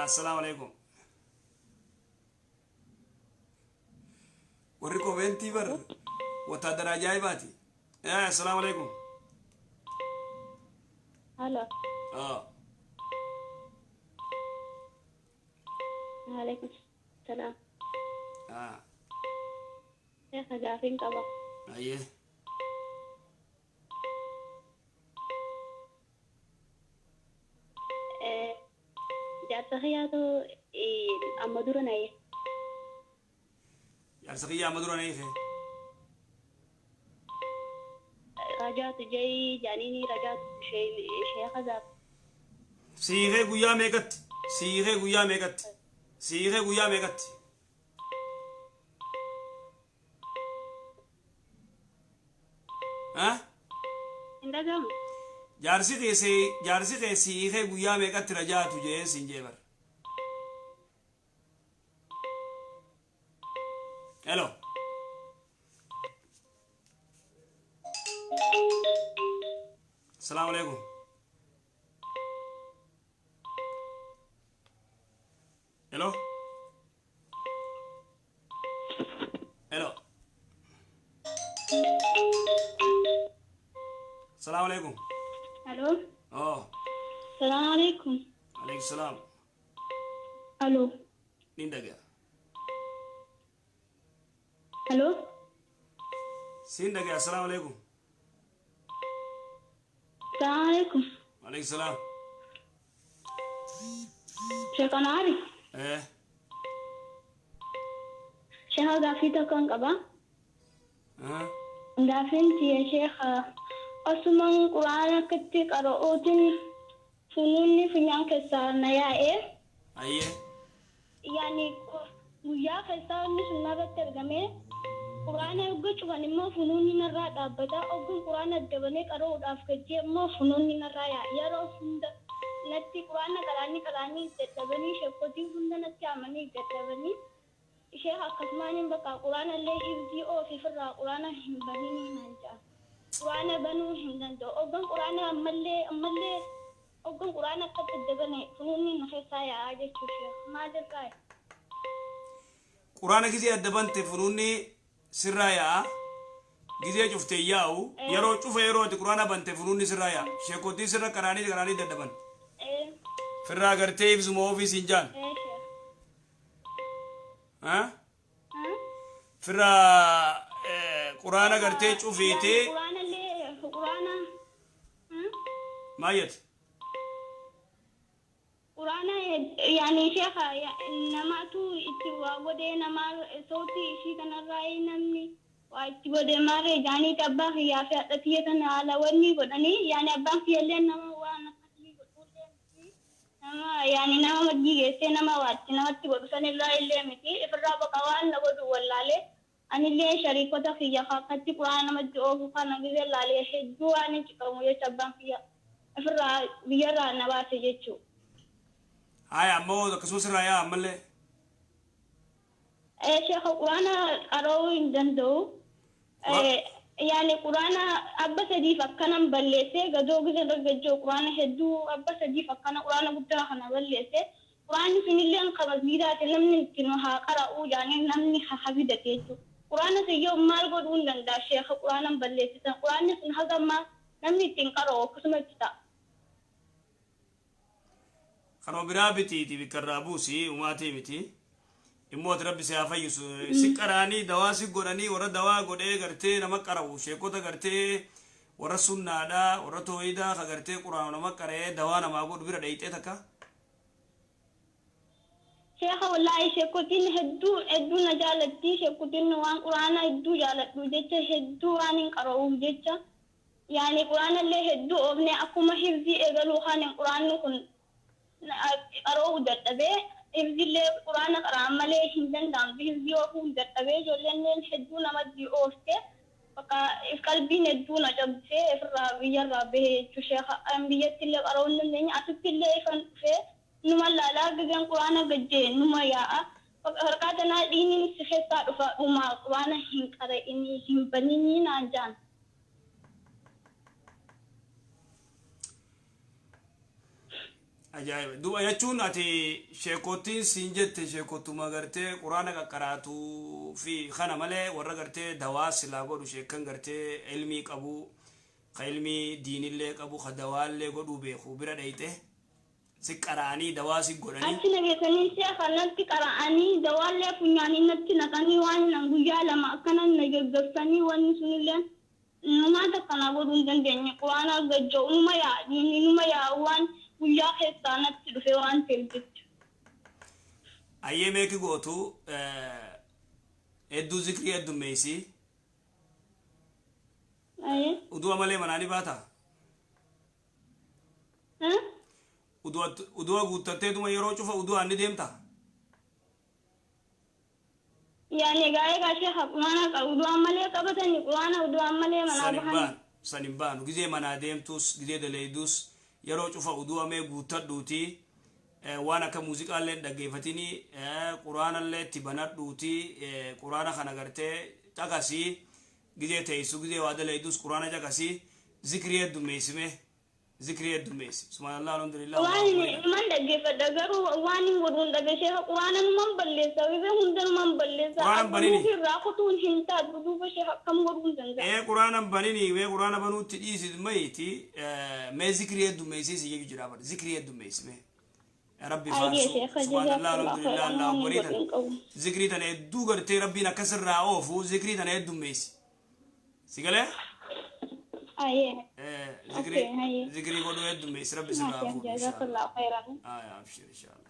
Assalaamu alaikum. Warri komentii bar wataadara ajaa'ibaati. Assalaamu alaikum. Halo. Ah. Waalaikum salaam. Ah. Sheekha gaafiin qaba. Ayyee. Jaarsa kiyyaatu amma dura na hiike. Jaarsa kiyya amma dura na hiike. Rajaatu jee jaaniini rajaatu sheekha gaaf. Siikee guyyaa meeqatti? Siikee guyyaa meeqatti? Siikee guyyaa meeqatti? Ha? Hin dhagahamu. Jaarsi kee siikee guyyaa meeqatti rajaatu jee siin jee bar. Hello. Assalamu alaikum. Hello. Hello. Assalamu alaikum. Halo. Oh, Salaam alaikum. alaikum salam. Halo. Nin dhagaa. Halo. Siin dhagaa. Assalamu alaikum. Salaam alaikum. Alaikum salam. Sheekha Naari. Eh, Sheekha gaaffii tokkoon qaba. ah, Gaaffiin tiyya sheekha osumaan quraana akkatti qara'uutiin funuunni funyaan keessaa na yaa'ee ayyee. yaani guyyaa keessaa inni sun narratti argame quraana erga cufan immoo funuunni narraa dhaabbata ogguun quraana dabalee qara'uudhaaf gajjee immoo funuunni narraa yaa'a yeroo hunda natti quraana qaraanii qaraanii dadhabanii sheekotii hunda natti amanii dadhabanii ishee akkasumaan bakka quraana illee ibdii ofiifirraa quraana hin baninii naan jedha quraana banuu hin danda'u ogguun quraana ammallee ammallee ogguun quraana akka daddabane funuunni na keessaa yaa'aa jechuu ishee maalirraa Quraana gizee adda bante funuunni sirraa yaa'a. Gizee cufte yaa'u. Yeroo cufa yeroo ati quraana bante funuunni sirraa yaa'a. Sheekotii sirra qaraanii qaraanii dadhaban. Firraa gartee ibsuma ofii siin jaan. Ha? Firraa quraana gartee cufiitee Quraana illee quraana maal jette? Quraana yaani sheekha namaatu itti waa godhee namaa sautii ishii kanarraa namni waa itti godhee maarree jaaniiti abbaa kiyyaa fi haadha tiyya tana haala wanni godhanii yaani abbaan kiyyallee nama waan akkasii godhullee miti nama yaani nama maddii geessee nama waatti namatti godhu sanirraa illee miti ifirraa baqa waan na godhu wallaalee anillee shariikota kiyya akkatti quraana namatti oofu kana gizee laalee hedduu waan hin ciqamu jecha abbaan kiyya ifirraa biyyarraa na baase jechuu. Haya ammoo akkasuma sirraa yaa'a ammallee. Sheekha quraana qara'uu hin danda'u. Yaani quraana abba sadiif akkanan balleessee gadoo gizee dargaggoo quraana hedduu abba sadiif akkana quraana guddaa kana balleessee quraanni sunillee qaba biiraati namni ittiin haa qara'uu jaanii namni haa fidate jechuudha. Quraana sun yoo maal godhuu hin danda'a sheekha quraanan balleessisan quraanni sun haga ammaa namni ittiin qara'u akkasuma itti ta'a. Kanuma biraa bitiiti bikka irraa buusi umaatii miti. Immoo ati rabbi si haa fayyisu. Si qaraanii dawaa si godhanii warra dawaa godhee gartee nama qara'u sheekota gartee warra sunnaadhaa warra tooyidaa ka gartee quraana nama qara'ee dawaa namaa godhu bira dhayxee takka. Sheekha wallaahi sheekotiin hedduu hedduu na jaalatti sheekotiin waan quraana hedduu jaaladhu jecha hedduu waan hin qara'uuf jecha yaani quraana illee hedduu oofne akkuma hifzii eegaluu kan quraanni kun qara'uu dadhabee hifzillee quraana qara'an malee hin danda'amtu hifzii oofuu hin dadhabee ijoolleen hedduu namatti oofte bakka qalbiin hedduu na cabsee ifirraa biyyarraa bahee jechuu sheekha biyyatti illee qara'uu hin dandeenye asitti illee ifan dhufee numa laalaa gizeen quraana gajjee numa yaa'a harkaa tanaa dhiiniin si keessaa dhufa dhumaa quraana hin qara'inii hin baninii naan jaan. Ajaa'iba! Duuba jechuun ati sheekottiin siin jette sheekotuma gartee quraana qaqqaraatuu fi kana malee warra gartee dawaa silaa godhu, sheekkan gartee ilmii qabu, ka ilmii diinillee qabu, ka dawaallee godhuu beeku bira dheyxe si qara'anii dawaa si godhanii. Achi na geessanii sheeka natti qara'anii, dawaallee funyaanii natti naqanii, waan nan guyyaa 2 akkana na gaggabsanii, wanni sunillee numaa takka na godhuu hin dandeenye. Quraana gajja'u numa yaa numa yaa waan guyyaa keessaa natti dhufe waan ta'eef jecha. Ayyee, meeki gootu, hedduu zikrii heddummeessi. Ayyee. Udu'a malee manaa ni baata. Udu'a guuttatteetuma yeroo cufa udu'aan ni deemta. Yaani egaa sheeka quraana qabu udu'aan malee qabatanii quraana udu'aan malee manaa San hin bahan. baanu, san hin baanu. Gizee manaa deemtus, gizee daleeydus, yeroo cufa udu'a mee guuttadhuuti, waan akka muuziqaallee hin dhaggeeffatini, quraanallee itti banadhuuti, quraana kana gartee caqasii, gizee teessu, gizee waa daleeydus quraana caqasii, zikrii heddummeessime, zikrii heddummeessi. Subhaanallah, alhamdulillah, Waan Allahu akbar. Numan dhaggeeffadha, garuu waan hin godhuun dhabe sheeka. Quraana numan balleessa, gizee hunda numan balleessa. Quraana hin banini. Akka irraa kutuun hin taatu. Duuba sheeka, akkam godhuun danda'a? Ee, quraana hin banini. Mee quraana banuutti dhiisi mayti, mee zikrii heddummeessii si jechu jira bara, zikrii heddummeessi mee. Rabbi Ayyee faarsuu, sheeka, subhaanallah, jazakallah alhamdulillah, khairan, Allahu waan hin akbarii tana godhin qabu. Zikrii tana hedduu gartee Rabbiin akkasirraa oofu, zikrii tana heddummeessi. Si galee? Ayyee. Zikrii Okay, ayyee. zikrii godhuu heddummeessi, Rabbi sirraa fuudhu inshallah. Jazakallah khairan. Aya, abshir, inshallah.